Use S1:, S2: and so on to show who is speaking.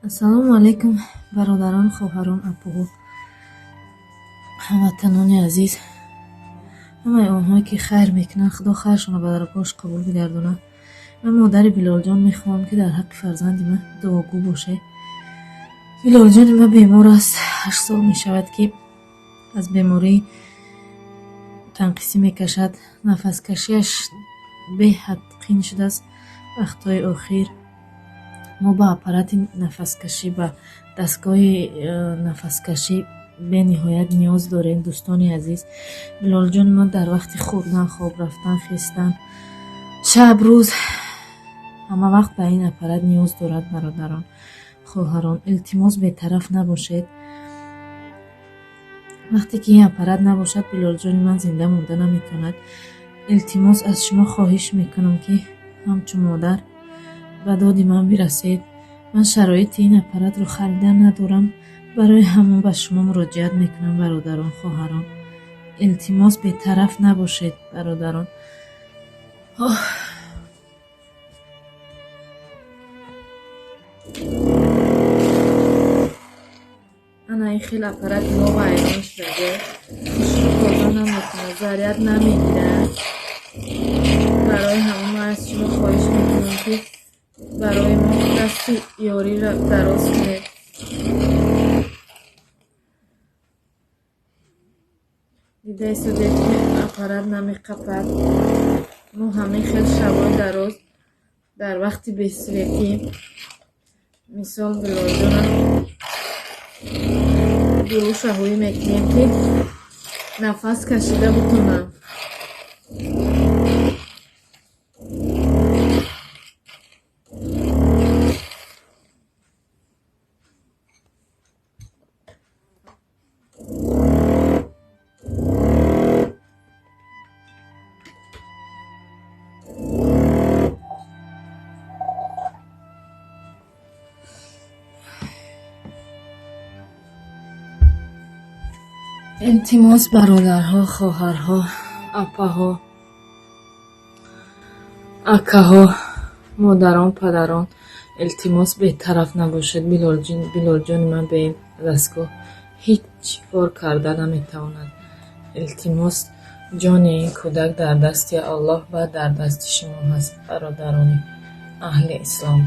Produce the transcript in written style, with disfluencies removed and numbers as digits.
S1: Ассалому алайкум, бародарон, хоҳарон, апоҳо, ҳамватанони азиз, ҳамаи онҳое ки хайр мекунанд, Худо хайршонро ба даргоҳаш қабул бигардонад. Ман модари Билолҷон мехоҳам, ки дар ҳаққи фарзанди ман дуогӯ бошед. Билолҷони ман бемор аст, 8 сол мешавад, ки аз бемории танқисӣ мекашад. Нафаскашиаш беҳад қин шудааст. Вақтҳои охир мо ба аппарати нафаскашӣ, ба дастгоҳи нафаскашӣ бениҳоят ниёз дорем, дӯстони азиз. Билолҷони ман дар вақти хӯрдан, хоб рафтан, хестан, шаб, рӯз ҳама вақт ба ин аппарат ниёз дорад. Бародарон, хоҳарон, илтимос, бетараф набошед. Вақте ки ин аппарат набошад, Билолҷони ман зинда монда наметавонад. Илтимос, аз шумо хоҳиш мекунам, ки ҳамчун модар ба доди ман бирасед. Ман шароити ин аппаратро харидан надорам, барои ҳамон ба шумо муроҷиат мекунам. Бародарон, хоҳарон, илтимос, бетараф набошед, бародарон. Ана ин хел аппарати мо вайрон шудагӣ, хушрӯ тоза намекунад, заряд намегирад. Барои ҳамон ман аз шумо хоҳиш мекунам, ки барои мо дасти ёриро дароз кунед. Дида истодед, ки аппарат намеқапад. Мо ҳамин хел шабҳои дароз дар вақти бесветӣ, мисол, Билолҷона дуруша ҳӯӣ мекунем, ки нафас кашида бутонам. Илтимос, бародарҳо, хоҳарҳо, апаҳо, акаҳо, модарон, падарон, илтимос, бетараф набошед. Билолҷони ман бе ин дастгоҳ ҳеҷ кор карда наметавонад. Илтимос, ҷони ин кӯдак дар дасти Аллоҳ ва дар дасти шумо ҳаст, бародарони аҳли ислом.